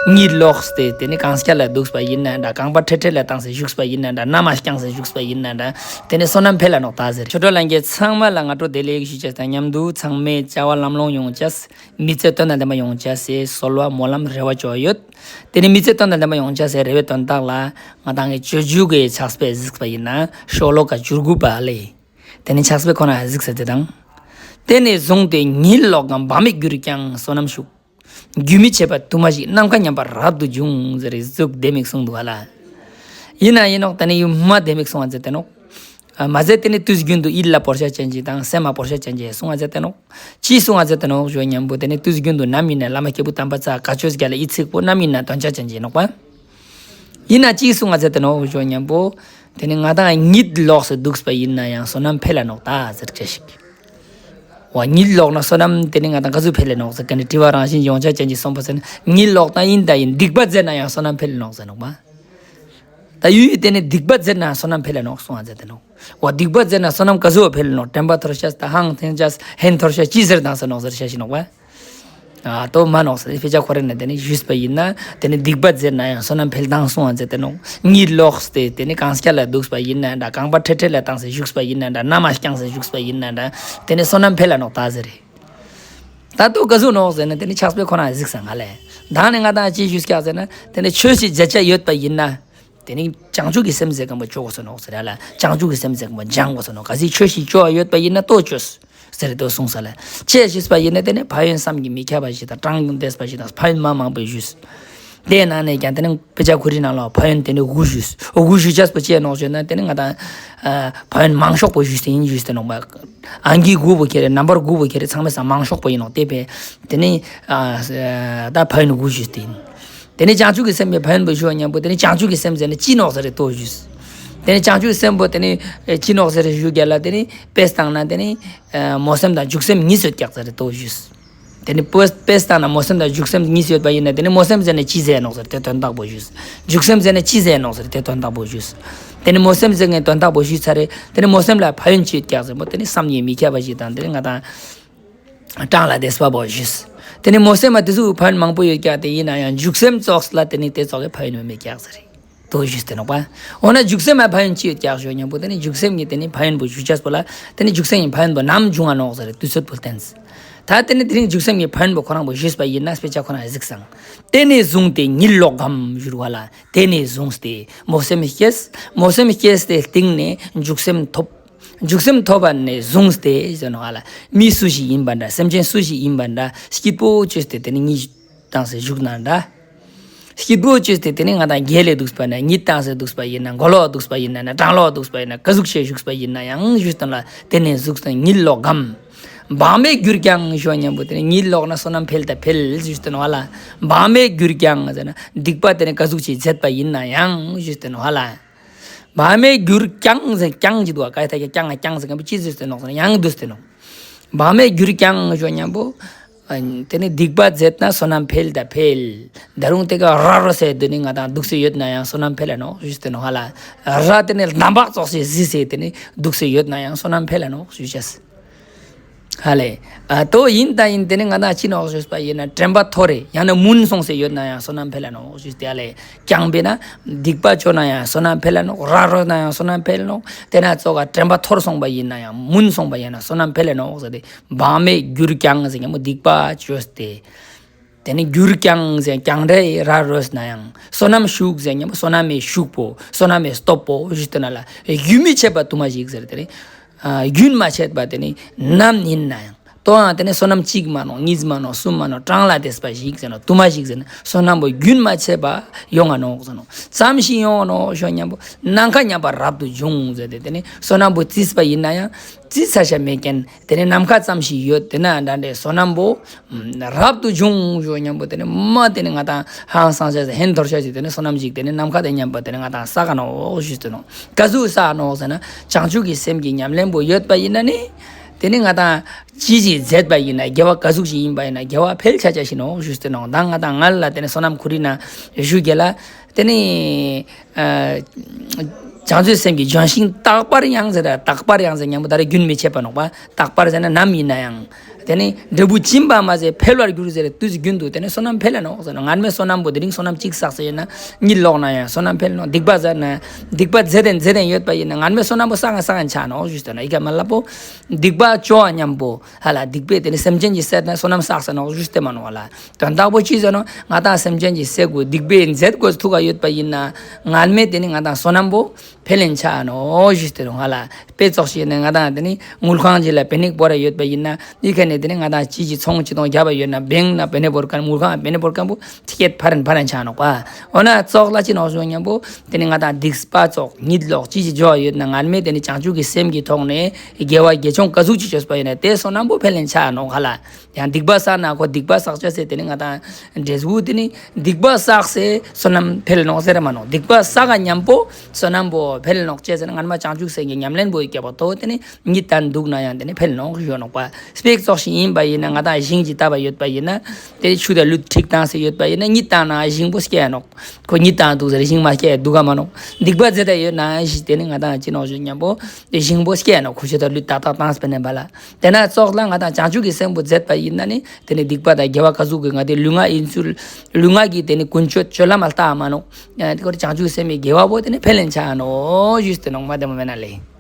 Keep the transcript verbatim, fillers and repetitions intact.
གཉིད་ལོག་སྟེ་དེ་ནི་གང་སྐྱ་ལ་འདུག་པ་ཡིན་ན་འདྲ། རྐང་པ་ཁྲེ་ཁྲེ་ལ་བཏང་སྟེ་བཞུགས་པ་ཡིན་ན་འདྲ། ན་མ་བརྐྱངས་ཏེ་བཞུགས་པ་ཡིན་ན་འདྲ། དེ་ནི་བསོད་ནམས་འཕེལ་ལ་ནོག་ད་ཟེར། ཆོས་གྲོགས་ལྷན་རྒྱས་ཚང་མ་ལ་སྔ་དྲོ་བདེ་ལེགས་ཞུ་ཅེས་དང་མཉམ་དུ་ཚང་མའི་བྱ་བ་ལམ་ལྷོང་ཡོང་ཅེས། མི་ཚེ་དོན་དང་ལྡན་པ་ཡོང་ཅེས་སི་གསོལ་བ་སྨོན་ལམ་རེ་བ་ཅོ་ཡོད། དེ་ནི་མི་ཚེ་དོན་དང་ལྡན་པ་ཡོང་ཅེས་སི་རེ་བའི་དོན་དག་ལ་ང་དང་གི་སྤྱོད་འཇུག་གི་ཕྱག་དཔེ་གཟིགས་པ་ཡིན་ན་ཤོ་ལོ་ཀ་བཅུ་དགུ་པ་ལས། དེ་ནི་ཕྱག་དཔེ་ཁོ་ན་གཟིགས་ས་དེ་དང་། དེ་ནས་བཟུང་སྟེ་གཉིད་ལོག་གམ། བག་མེད་གྱུར་ཀྱང་བསོད་ནམས་ཤུགས། རྒྱུན་མི་འཆད་པ་དུ་མ་ཞིག། ནམ་མཁའ་མཉམ་པར་རབ་ཏུ་འབྱུང་། ཟེར་རེ་ཟུག་ལྡེ་མིག་གསུངས་འདུག་ཨ་ལ། ཡིན་ན་ཡིན་ནོག་དེ་ནི་ཡུམ་མ་ལྡེ་མིག་གསུང་བ་མཛད་དེ་ནོག་ཨ་མ་ཟད་དེ་ནི་དུས་རྒྱུན་དུ་ཡིད་ལ་བོར་ཤ་ཅན་ཅིག་དང་སེམས་ལ་བོར་ཤ་ཅན་ཅིག་གསུང་བ་མཛད་དེ་ནོག་ཅི་གསུང་བ་མཛད་དེ་ནོག་ཞུ་ཉམ་པོ་དེ་ནི་དུས་རྒྱུན་དུ་ནམ་ཡིན་ན་བླ་མ་སྐྱེས་བུ་དམ་པ་ཚ་བཀའ་ཆོས་རྒྱལ་ལ་ཡིད་ཚིག་པོ་ནམ་ཡིན་ན་དོན་ཆ་ཅན་ཅིག་ནོག་པ། ཡིན་ན་ཅི་གསུང་བ་མཛད་དེ་ནོག་ཞུ་ཉམ་པོ། དེ་ནི་ང་དང་གཉིད་ལོག་སྟེ་འདུག་པ་ཡིན་ན་ཡང་བསོད་ནམས་འཕེལ་ལ་ནོག་ད་ཟེར་ཅེས་ཤིག་བ་གཉིད་ལོག་ན་བསོད་ནམས་དེ་ནི་ང་དང་ག་ཟུག་འཕེལ་ལ་ནོག་ཟེར་ག་ནི་དྲི་བ་རང་བཞིན་ཡོང་ཆ་ཅན་ཅིག་གསུངས་པ་ཟེར་ན་གཉིད་ལོག་ན་ཡིན་ད་ཡིན་སྡིག་པ་མཛད་ན་ཡང་བསོད་ནམས་འཕེལ་ལ་ནོག་ཟེར་ནོག་པ། ད་ཡུལ་ཡུལ་དེ་ནི་སྡིག་པ་མཛད་ན་བསོད་ནམས་འཕེལ་ལ་ནོག་གསུང་བ་མཛད་དེ་ནོག་འོ་སྡིག་པ་མཛད་ན་བསོད་ནམས་ག་ཟུག་འཕེལ་ལ་ནོག་དྲན་པ་འཐོར་ཤ་ད་ཧང་འཐེན་ཤ་ཧན་འཐོར་ཤ་ཅི་ཟེར་དང་ཟེར་ནོག་ཟེར་ཤ་ཞིག་ནོག་པ། ཨ་ཏོ་མ་ནོག་ཟེར་དཔེ་ཆ་ཁོ་རེ་ན་དེ་ནི་ཞུས་པ་ཡིན་ན་དེ་ནི་སྡིག་པ་མཛད་ན་ཡང་བསོད་ནམས་འཕེལ་དང་གསུང་བ་མཛད་དེ་ནོག་གཉིད་ལོག་སྟེ་དེ་ནི་གང་སྐྱ་ལ་འདུག་པ་ཡིན་ན་འདྲ། རྐང་པ་ཁྲེ་ཁྲེ་ལ་བཏང་སྟེ་བཞུགས་པ་ཡིན་ན་འདྲ། ན་མ་བརྐྱངས་ཏེ་བཞུགས་པ་ཡིན་ན་འདྲ། དེ་ནི་བསོད་ནམས་འཕེལ་ལ་ནོག་ད་ཟེར་རེ། ད་ལྟོ་ག་ཟུག་ནོག་ཟེར་ན་དེ་ནི་ཕྱག་དཔེ་ཁོ་ན་གཟིགས་ས་ང་ལས། ད་ནི་ང་དང་ཅི་ཞུས་ཀྱག་ཟེར་ན་དེ་ནི་ཆོས་ཤིག་མཛད་ཆ་ཡོད་པ་ཡིན་ན། དེ་ནི་བྱང་ཆུབ་ཀྱི་སེམས་ཟེར་མཁན་པོ་ཅོ་དགོས་སོ་ནོག་ཟེར་ཡ་ལ། བྱང་ཆུབ་ཀྱི་སེམས་ཟེར་མཁན་པོ་སྦྱང་དགོས་སོ་ནོག་གལ་སྲིད་ཆོས་ཤིག་ཅོ་ཡོད་པ་ཡིན་ན་ལྟོ་ཅོས་ཟེར་ཏེ་གསུངས་ས་ལ། ཅི་ཞུས་པ་ཡིན་ན་དེ་ནི་ཕན་ཡོན་བསམ་གྱིས་མི་ཁྱབ་པ་ཞིག་དང་གྲངས་ལས་འདས་པ་ཞིག་དང་ཕན་ཡོན་མ་མང་པོ་ཞུས། དེའི་ནང་ནས་ཀྱང་དེ་ནི་དཔེ་ཆ་ཁོ་རའི་ནང་ལ་ཕན་ཡོན་དེ་ནི་དགུ་ཞུས། དགུ་ཞུ་ཅེས་པོ་ཅི་ནོག་ཞུས་ན་དེ་ནི་ང་དང་ཕན་ཡོན་མང་ཤོས་པོ་ཞུས་ཏེ་ཡིན་ཞུས་ཏེ་ནོག་པ། ཨང་ཀི་དགུ་པོ་ཁྱེར་རེ་ནམ་བར་དགུ་པོ་ཁྱེར་རེ་ཚང་མའི་སང་མང་ཤོས་པོ་ཡིན་ནོག་དེ་བས་དེ་ནི་ད་ཕན་ཡོན་དགུ་ཞུས་ཏེ་ཡིན། དེ་ནི་བྱང་ཆུབ་ཀྱི་སེམས་ཀྱི་ཕན་ཡོན་པོ་ཞུ་བ་ཉམ་པོ་དེ་ནི་བྱང་ཆུབ་ཀྱི་སེམས་ཟེར་ན་ཅི་ནོག་ཟེར་རེ་ལྟོ་ཞུས། དེ་ནི་བྱང་ཆུབ་ཀྱི་སེམས་པོ་དེ་ནི་ཅི་ནོག་ཟེར་རེ་ཞུ་རྒྱ་ལ་དེ་ནི་དཔེ་བཏང་ན་དེ་ནི་སྨོན་སེམས་དང་འཇུག་སེམས་གཉིས་ཡོད་ཀྱག་ཟེར་རེ་ལྟོ་ཞུས། དེ་ནི་དཔེ་བཏང་ན་སྨོན་སེམས་དང་འཇུག་སེམས་གཉིས་ཡོད་པ་ཡིན་ན་དེ་ནི་སྨོན་སེམས་ཟེར་ན་ཅི་ཟེར་ནོག་ཟེར་དེ་དོན་དག་པོ་ཞུས། འཇུག་སེམས་ཟེར་ན་ཅི་ཟེར་ནོག་ཟེར་དེ་དོན་དག་པོ་ཞུས། དེ་ནི་སྨོན་སེམས་ཟེར་ངས་དོན་དག་པོ་ཞུས་ཚར་རེ། དེ་ནི་སྨོན་སེམས་ལ་ཕན་ཡོན་ཅི་ཡོད་ཀྱག་ཟེར་མོ་དེ་ནི་བསམ་གྱིས་མི་ཁྱབ་པ་ཞིག་དང་དེ་ནི་ང་དང་གྲངས་ལས་འདས་པ་པོ་ཞུས། དེ་ནི་སྨོན་སེམས་མ་དེ་ཚོ་ཕན་ཡོན་མང་པོ་ཡོད་ཀྱག་དེ་ཡིན་ན་ཡང་འཇུག་སེམས་ཙོགས་ལ་དེ་ནི་དེ་ཙོགས་ཀྱི་ཕན་ཡོན་མེད་ཀྱག་ཟེར་རེ། ལྟོ་ཞུས་ཏེ་ནོག་པ། འོ་ན་འཇུག་སེམས་མ་ཕན་ཡོན་ཅི་ཡོད་ཀྱག་ཞུ་ཉམ་པོ་དེ་ནི་འཇུག་སེམས་ཀྱི་དེ་ནི་ཕན་ཡོན་པོ་ཞུ་ཅེས་པོ་ལ་དེ་ནི་འཇུག་སེམས་ཀྱི་ཕན་ཡོན་པོ་ནམ་འབྱུང་ང་ནོག་ཟེར་རེ་དུས་ཚོད་པོ་བསྟན། ད་དེ་ནི་དེ་རིང་འཇུག་སེམས་ཀྱི་ཕན་ཡོན་པོ་ཁོ་རང་པོ་ཞུས་པ་ཡིན་ན་དཔེ་ཆ་ཁོ་ན་གཟིགས་སང་། དེ་ནས་བཟུང་སྟེ་གཉིད་ལོག་གམ་ཞུ་བ་ལ་དེ་ནས་བཟུང་སྟེ་སྨོན་སེམས་སྐྱེས། སྨོན་སེམས་སྐྱེས་ཏེ་སྟིང་ནས་འཇུག་སེམས་ཐོབ། འཇུག་སེམས་ཐོབ་པ་ནས་བཟུང་སྟེ་ཟེར་ནོག་ཨ་ལ། མི་སུ་ཞིག་ཡིན་པ་འདྲ་སེམས་ཅན་སུ་ཞིག་ཡིན་པ་འདྲ་སྐྱིད་པོ་བཅོས་ཏེ་དེ་ནི་གཉིད་བཏང་སྟེ་བཞུགས་ན་འདྲ། སྐྱིད་པོ་བཅོས་ཏེ་དེ་ནི་ང་དང་རྒྱལ་ལ་འདུག་པ་ན་གཉིད་བཏང་སྟེ་འདུག་པ་ཡིན་ན་མགོ་ལོག་འདུག་པ་ཡིན་ན་ན་བྲང་ལོག་འདུག་པ་ཡིན་ན་ག་ཟུག་ཞིག་བཞུགས་པ་ཡིན་ན་ཡང་ཞུས་དོན་ལ་དེ་ནས་བཟུང་སྟེ་གཉིད་ལོག་གམ། བག་མེད་གྱུར་ཀྱང་ཞུ་ཉམ་པོ་དེ་ནི་གཉིད་ལོག་ན་བསོད་ནམས་འཕེལ་ད་འཕེལ་ཞུས་ཏེ་ནོག་ཨ་ལ། བག་མེད་གྱུར་ཀྱང་ཟེར་ན་སྡིག་པ་དེ་ནི་ག་ཟུག་ཅིག་མཛད་པ་ཡིན་ན་ཡང་ཞུས་ཏེ་ནོག་ཨ་ལ། བག་མེད་གྱུར་ཀྱང་ཟེར་ཀྱང་ཅི་འདུག་ག་ཀ་ཡི་ཐ་ཀ་ཀྱང་ཀྱང་ཟེར་མཁན་པོ་ཅི་ཟེར་ཏེ་ནོག་ཟེར་ན་ཡང་འདུག་སྟེ་ནོག་བག་མེད་གྱུར་ཀྱང་ཞུ་ཉམ་པོ། དེ་ནི་སྡིག་པ་མཛད་ན་བསོད་ནམས་འཕེལ་ད་འཕེལ། ད་རུང་དེ་ཀ་ར་རོ་སེ་དེ་ནི་ང་དང་འདུག་སེ་ཡོད་ན་ཡང་བསོད་ནམས་འཕེལ་ལ་ནོག་ཞུས་ཏེ་ནོག་ཧ་ལ། ར་དེ་ནི་ལམ་བག་ཙོགས་སེ་གཟིགས་སེ་དེ་ནི་འདུག་སེ་ཡོད་ན་ཡང་བསོད་ནམས་འཕེལ་ལ་ནོག་ཞུ་ཅེས། ཧ་ལེ། ཨ་ཏོ་ཡིན་ད་ཡིན་དེ་ནི་ང་དང་ཅི་ནོག་ཞུས་པ་ཡིན་ན་དྲན་པ་འཐོར་རེ་ཡང་ན་མུན་སོང་སེ་ཡོད་ན་ཡང་བསོད་ནམས་འཕེལ་ལ་ནོག་ཞུས་ཏེ་ཨ་ལེ། ཀྱང་པེ་ན་སྡིག་པ་ཅོ་ན་ཡང་བསོད་ནམས་འཕེལ་ལ་ནོག་ར་རོ་ན་ཡང་བསོད་ནམས་འཕེལ་ལ་ནོག་དེ་ན་ཙོགས་ཀ་དྲན་པ་འཐོར་སོང་པ་ཡིན་ན་ཡང་མུན་སོང་པ་ཡིན་ན་བསོད་ནམས་འཕེལ་ལ་ནོག་ཟེར་ཏེ་བག་མེད་གྱུར་ཀྱང་ཟེར་ཉམ་པོ་སྡིག་པ་ཅོས་ཏེ། དེ་ནི་གྱུར་ཀྱང་ཟེར་ཀྱང་རེ་ར་རོས་ན་ཡང་བསོད་ནམས་ཤུགས་ཟེར་ཉམ་པོ་བསོད་ནམས་མེད་ཤུགས་པོ་བསོད་ནམས་མེད་སྟོབས་པོ་ཞུས་ཏེ་ན་ལ་རྒྱུན་མི་འཆད་པ་དུ་མ་ཞིག་ཟེར་དེ་ནི། རྒྱུན་མ་ཆད་པ་དེ་ནི་ནམ་ཡིན་ན་ཡང་ལྟོའང་དེ་ནི་བསོད་ནམས་གཅིག་མ་ནོག་གཉིས་མ་ནོག་གསུམ་མ་ནོག་གྲངས་ལས་འདས་པ་ཞིག་ཟེར་ནོག་དུ་མ་ཞིག་ཟེར་ན་བསོད་ནམས་པོ་རྒྱུན་མ་ཆད་པ་ཡོང་ང་ནོག་ཟེར་ནོག་ཙམ་ཞིག་ཡོང་ང་ནོག་ཞུ་ཉམ་པོ་ནམ་མཁའ་མཉམ་པར་རབ་ཏུ་འབྱུང་ཟེར་ཏེ་དེ་ནི་བསོད་ནམས་པོ་རྩིས་པ་ཡིན་ན་ཡང་རྩིས་ས་ཆ་མེད་མཁན་དེ་ནི་ནམ་མཁའ་ཙམ་ཞིག་ཡོད་དེ་ན་འདྲ་འདྲའི་བསོད་ནམས་པོ་རབ་ཏུ་འབྱུང་ཞུ་ཉམ་པོ་དེ་ནི་མ་དེ་ནི་ང་དང་ཧང་སང་ཆ་ཟེར་ཧན་ཐོར་ཆ་ཟེར་དེ་ནི་བསོད་ནམས་ཞིག་དེ་ནི་ནམ་མཁའ་དང་མཉམ་པ་དེ་ནི་ང་དང་བསགས་ནོག་ཞུས་ཏེ་ནོག་ག་ཟུག་བསགས་ནོག་ཟེར་ན་བྱང་ཆུབ་ཀྱི་སེམས་ཀྱི་ཉམས་ལེན་པོ་ཡོད་པ་ཡིན་ན་ནི་དེ་ནི་ང་དང་ཅི་ཞིག་མཛད་པ་ཡིན་ན་དགེ་བ་ག་ཟུག་ཞིག་ཡིན་པ་ཡིན་ན་དགེ་བ་འཕེལ་ཆ་ཆ་ཞིག་ནོག་ཞུས་ཏེ་ནོག་ད་ང་དང་ང་ལ་དེ་ནི་བསོད་ནམས་ཁོ་རའི་ན་ཞུ་རྒྱ་ལ་དེ་ནི་ཨ་བྱང་ཆུབ་སེམས་ཀྱི་ལྗོན་ཤིང་རྟག་པར་ཡང་ཟེར་ར་རྟག་པར་ཡང་ཟེར་ཉམ་པོ་ད་རེ་རྒྱུན་མི་ཆད་པ་ནོག་པ། རྟག་པར་ཟེར་ན་ནམ་ཡིན་ན་ཡང་ དེ་ནི་འབྲས་བུ་འབྱིན་པ་མ་ཟད་འཕེལ་བར་འགྱུར་ཟེར་དུས་རྒྱུན་དུ་དེ་ནི་བསོད་ནམས་འཕེལ་ལ་ནོག་ཟེར་ནོག། སྔར་མེད་བསོད་ནམས་པོ་དེ་རིང་བསོད་ནམས་གཅིག་བསགས་ཟེར་ཡིན་ན་གཉིད་ལོག་ན་ཡང་བསོད་ནམས་འཕེལ་ནོག། སྡིག་པ་ཟེར་ན་སྡིག་པ་མཛད་དེ་མཛད་དེ་ཡོད་པ་ཡིན་ན་སྔར་མེད་བསོད་ནམས་པོ་བསགས་ན་བསགས་ན་ཆ་ནོག་ཞུས་ཏེ་ནོག། ཡི་གེ་མ་ལབ་པོ་སྡིག་པ་ཅོ་བ་མཉམ་པོ་ཧ་ལ་སྡིག་པས་དེ་ནི་སེམས་ཅན་གྱི་བསད་ན་བསོད་ནམས་བསགས་ཟེར་ནོག་ཞུས་ཏེ་མ་ནོག་ལ། དོན་དག་པོ་ཅི་ཟེར་ནོག། ང་དང་སེམས་ཅན་གྱི་བསད་དགོས་སྡིག་པའི་མཛད་དགོས་ཐུག་ག་ཡོད་པ་ཡིན་ན་སྔར་མེད་དེ་ནི་ང་དང་བསོད་ནམས་པོ་འཕེལ་ལེན་ཆ་ནོག་ཞུས་ཏེ་རུང་ང་ལ། དཔེ་ཙོགས་ཤིག་ནི་ང་དང་དེ་ནི་དངུལ་ཁང་ཅིག་ལ་པེ་ནེ་བོར་ར་ཡོད་པ་ཡིན་ན་འདི་ཁ་ནས་དེ་ནི་ང་དང་ཅི་ཅི་ཚོང་ཅི་དང་རྒྱབ་པ་ཡོད་ན་བེང་ན་པེ་ནེ་བོར་མཁན་དངུལ་ཁང་པེ་ནེ་བོར་མཁན་པོ་ཐིག་ཀེད་ཕར་རན་ཕར་རན་ཆ་ནོག་པ། འོ་ན་ཙོགས་ལ་ཅི་ནོག་ཞུ་མཉམ་པོ་དེ་ནི་ང་དང་སྡིག་པ་ཙོགས་གཉིད་ལོག་ཅི་ཅི་འཇོག་ཡོད་ན་སྔར་མེད་དེ་ནི་བྱང་ཆུབ་ཀྱི་སེམས་ཀྱི་ཐོག་ནས་དགེ་བ་དགེ་ཆུང་ག་ཟུག་ཅིག་བཅོས་པ་ཡིན་ན་དེ་བསོད་ནམས་པོ་འཕེལ་ལེན་ཆ་ནོག་ཧ་ལ། ཡང་སྡིག་པ་བསགས་ན་ཁོ་སྡིག་པ་བསགས་ཅེས་ཟེར་དེ་ནི་ང་དང་འབྲས་བུ་དེ་ནི་སྡིག་པ་བསགས་སེ་བསོད་ནམས་འཕེལ་ནོག་ཟེར་མ་ནོག། སྡིག་པ་བསགས་ག་མཉམ་པོ་བསོད་ནམས་པོ་འཕེལ་ནོག་ཅེས་ཟེར་ན་སྔར་མ་བྱང་ཆུབ་སེམས་ཀྱི་ཉམས་ལེན་པོ་ཡི་སྐྱེ་བ་ཏོ་དེ་ནི་གཉིད་བཏང་འདུག་ན་ཡང་དེ་ནི་འཕེལ་ནོག་ཞུ་ནོག་པ། དཔེ་ཙོགས་ཤིག་ཡིན་པ་ཡིན་ན་ང་དང་ཞིང་ཅིག་བཏབ་པ་ཡོད་པ་ཡིན་ན་དེ་ཆུ་དང་ལུད་འཁྲིག་བཏང་སེ་ཡོད་པ་ཡིན་ན་གཉིད་བཏང་ན་ཞིང་པོ་སྐྱེ་ནོག། ཁོ་གཉིད་བཏང་འདུག་ཟེར་ཞིང་མ་སྐྱེ་འདུག་ག་མ་ནོག། སྡིག་པ་མཛད་དེ་ཡོད་ན་ཞིག་དེ་ནི་ང་དང་ཅི་ནོག་ཞུ་མཉམ་པོ་དེ་ཞིང་པོ་སྐྱེ་ནོག། ཁུ་ཆུ་དང་ལུད་ཏག་ཏག་བཏང་སེ་པེ་ནེ་བ་ལ། དེ་ན་ཙོགས་ལ་ང་དང་བྱང་ཆུབ་ཀྱི་སེམས་པོ་མཛད་པ་ཡིན་ན་ནི་དེ་ནི་སྡིག་པ་དང་དགེ་བ་ག་ཟུག་གི་ང་དེ་ལུས་ངག་ཡིན་ཚུལ་ལུས་ངག་གི་དེ་ནི་ཀུན་སྤྱོད་སྤྱོད་ལམ་མ་ལྟ་མ་ནོག། ཡང་དེ་ཁོ་བྱང་ཆུབ་སེམས་མི་དགེ་བ་པོ་དེ་ནི་འཕེལ་ལེན་ཆ་ནོག་ཞུས་ཏེ་ནོག་མ་དེ་མོ་མེད་ན་ལེ།